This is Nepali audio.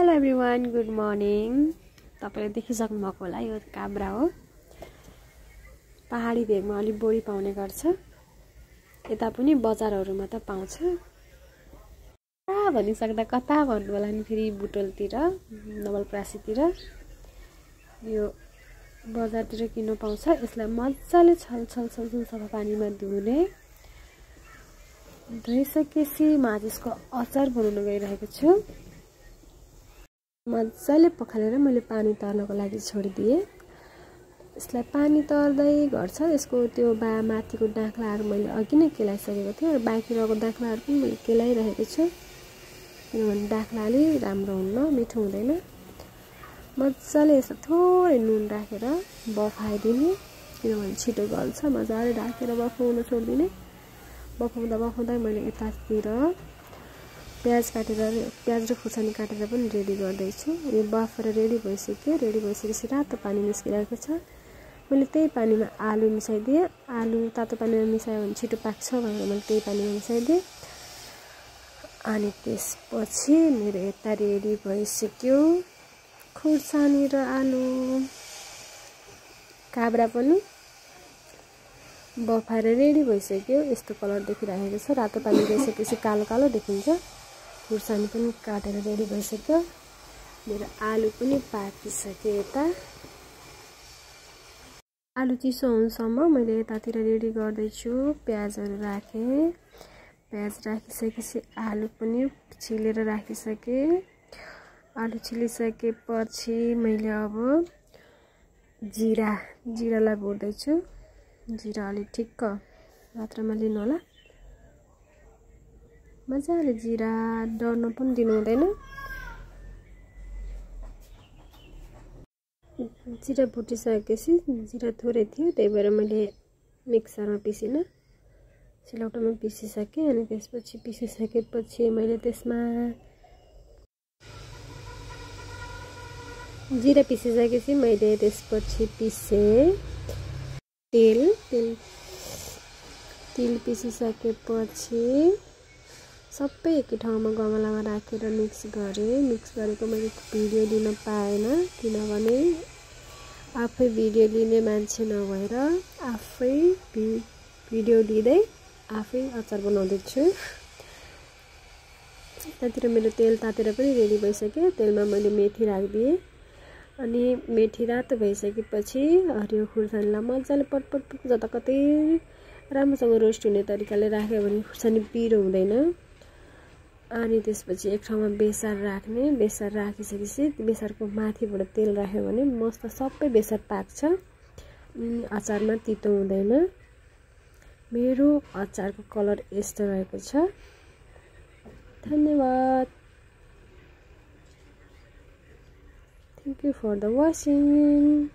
Hello everyone, good morning. तपाईले देखिसक्नु भएको होला, यो काब्रा हो। पहाडी भेगमा अलि बढी पाउने गर्छ। यता पनि बजारहरुमा त पाउँछ। कता भनिसक्दा कता भन्नु होला नि, फेरि बुटोलतिर, नवलपरासीतिर यो बजारतिर किन्न पाउँछ। यसलाई मज्जाले छलछल सफा पानीमा धुने, धोइसकेपछि माझिसको अचार बनाउन गइरहेको छु। मज्जाले पखालेर मैले पानी तर्नको लागि छोडिदिए। यसलाई पानी तर्दै गर्छ। यसको त्यो माथिको डाँख्लाहरु मैले अघि नै केलाइसकेको थिएँ र बाँकी रहेको डाँख्लाहरु पनि मैले केलाइरहेको छु, किनभने डाँख्लाले राम्रो हुन्न, मिठो हुँदैन। मज्जाले यसमा थोरै नुन राखेर बफाइदिने, किनभने छिटो गल्छ। मज्जाले ढाकेर बफाउन छोड्दिने। बफाउँदा मैले यतातिर प्याज र खुर्सानी काटेर पनि रेडी गर्दै छु। यो बफेर रेडी भइसकेपछि रातो पानी निस्किरहेको छ। मैले त्यही पानीमा आलु मिसाइदिए। आलु तातो पानीमा मिसायो भने छिटो पाक्छ भनेर मैले त्यही पानीमा मिसाइदिए। अनि त्यसपछि मेरो यता रेडी भइसक्यो खुर्सानी र आलु। काब्रा पनि बफाएर रेडी भइसक्यो। यस्तो कलर देखिरहेको छ। रातो पानी गइसकेपछि कालो कालो देखिन्छ। खुर्सानी पनि काटेर रेडी भइसक्यो। मेरो आलु पनि पाकिसक्यो। यता आलु चिसो हुनसम्म मैले यतातिर रेडी गर्दै छु। प्याजहरु राखे। प्याज राखिसकेपछि आलु पनि छिलेर राखिसके। आलु छिलिसकेपछि मैले अब जिरालाई भुट्दै छु। जिरा अलि ठिक्क मात्रामा लिनु होला। मजाले जिरा डढ्न पनि दिनु हुँदैन। जिरा भुटिसकेपछि, जिरा थोरै थियो त्यही भएर मैले मिक्सरमा पिसिन, सिलौटोमा पिसिसकेँ। अनि त्यसपछि पिसिसकेपछि मैले त्यसमा जिरा पिसिसकेपछि मैले त्यसपछि पिसे तेल पिसिसकेपछि सबै एकै ठाउँमा गमलामा राखेर मिक्स गरेको मैले भिडियो लिन पाएन, किनभने आफै भिडियो लिने मान्छे नभएर आफै भिडियो लिँदै आफै अचार बनाउँदै छु। यतातिर मेरो तेल तातेर पनि रेडी भइसक्यो। तेलमा मैले मेथी राखिदिएँ। अनि मेथी रातो भइसकेपछि हरियो खुर्सानीलाई मजाले पटपट जताकतै राम्रोसँग रोस्ट हुने तरिकाले राख्यो भने खुर्सानी पिरो हुँदैन। अनि त्यसपछि एक ठाउँमा बेसार राख्ने। बेसार राखिसकेपछि बेसारको माथिबाट तेल राख्यो भने मस्त सबै बेसार पाक्छ। अचारमा तितो हुँदैन। मेरो अचारको कलर यस्तो रहेको छ। धन्यवाद। Thank you for the watching.